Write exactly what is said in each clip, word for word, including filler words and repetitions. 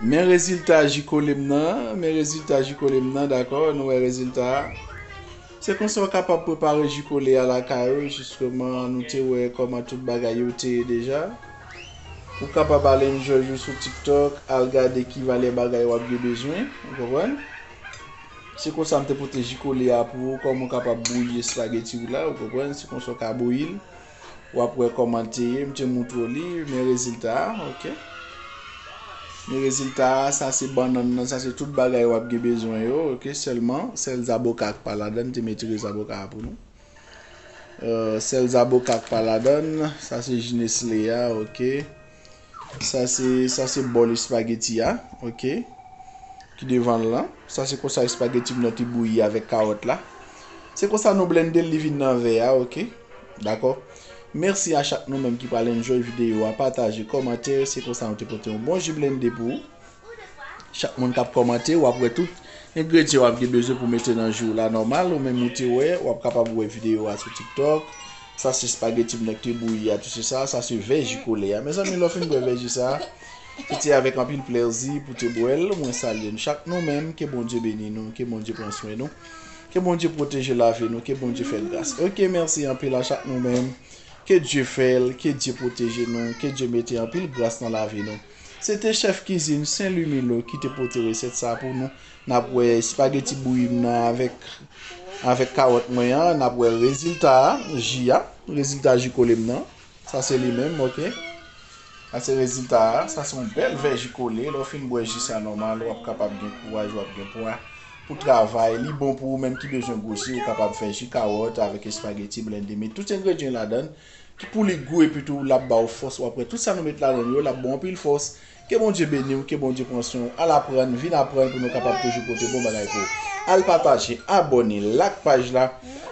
Men rezilta ji kole m nan, men rezilta ji kole m nan, dakò, nou wè rezilta a. Se konsa w kapab prepare ji kole a lakay ou, jisteman, nou te wè kòman tout bagay yo te ye deja. Ou kapab al enjoy ou sou TikTok, al gade ki valè bagay w ap gen bezwen, ou konprann? Se konsa m te pote ji kole a pou ou, kòman w kapab bouyi espageti w la, ou konprann? Se konsa w ka bouyi l. W ap wè kòman l te ye, m te moutre w li, men rezilta a, oke. Men rezilta a, sa se bannann nan, sa se tout bagay w ap gen bezwen yo, oke. Sèlman, sèl zaboka k pa ladan, m te mete zaboka a pou nou. Euh, sèl zaboka k pa ladan, sa se ji Nestlé a, oke. Sa se, sa se bòl espageti a, oke. Ki devan l lan. Sa se konsa espageti m nan te bouyi avèk kawòt la. Se konsa nou blende l, li vin nan vè a, oke. Dakò. Mèsi a chak nou menm ki pral enjoy videyo a, pataje, kòmante, se konsa nou te pote yon bon ji blende pou ou. Chak moun k ap kòmante, w ap wè tout engredyan w ap gen bezwen pou mete nan ji w la nòmal, ou menm ou te wè, w ap kapab wè videyo a sou TikTok. Sa se espageti m nan ki te bouyi a, tou se sa, sa se vè ji kole a. Mezanmi, lè w fin bwè vè ji sa, se te avèk anpil plèzi pou te bwè l. Mwen salye n chak nou menm, ke Bondye beni nou, ke Bondye pran swen nou, ke Bondye pwoteje lavi nou, ke Bondye fè l gras. Oke, mèsi anpil a chak nou menm. Ke Dye fè l, ke Dye pwoteje nou, ke Dye mete anpil gras nan lavi nou. Se te chèf kizin Sen Lwi Milo ki te pote resèt sa pou nou. N ap wè espageti bouyi m nan avèk, avèk kawòt mwen an. N ap wè rezilta a, ji a, rezilta ji kole m nan. Sa se li menm, oke. Sa se rezilta a. Sa se yon bèl vè ji kole. Lè w fin bwè ji sa nòmal, w ap kapab gen kouraj, w ap gen pwa pou travay. Li bon pou ou menm ki bezwen gwosi, ou kapab fè ji kawòt avèk espageti blende. Met tout engredyan ladan l, ki pou li gou, epi tou l ap ba w fòs. W ap wè tout sa nou met ladan l yo, l ap ba w anpil fòs. Ke Bondye beni w, ke Bondye pran swen w. Al aprann, vin aprann pou nou kapab toujou pote bon bagay pou ou. Al pataje, abòne, like paj la,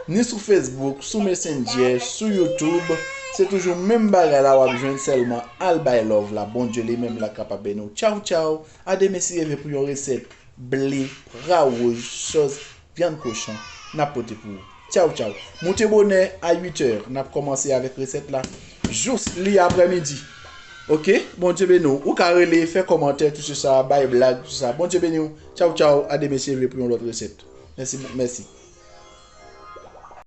ni sou Facebook, sou Messenger, sou YouTube. Se toujou menm bagay la w ap jwenn, sèlman al bay love la. Bondye li menm la kapab beni w. Tchaw, tchaw. A demen si Dye vle pou yon resèt ble, pra wouj, sòs vyann kochon, n ap pote pou ou. Tchaw, tchaw. Moute bonè a uit è, n ap kòmanse avèk resèt la jous li aprèmidi. Oke? Bondye beni w. Ou ka rele, fè kòmantè, tou se sa, bay blag, tou se sa. Bondye beni w. Tchaw, tchaw. A demen si Dye vle pou yon lòt resèt. Mèsi, mèsi.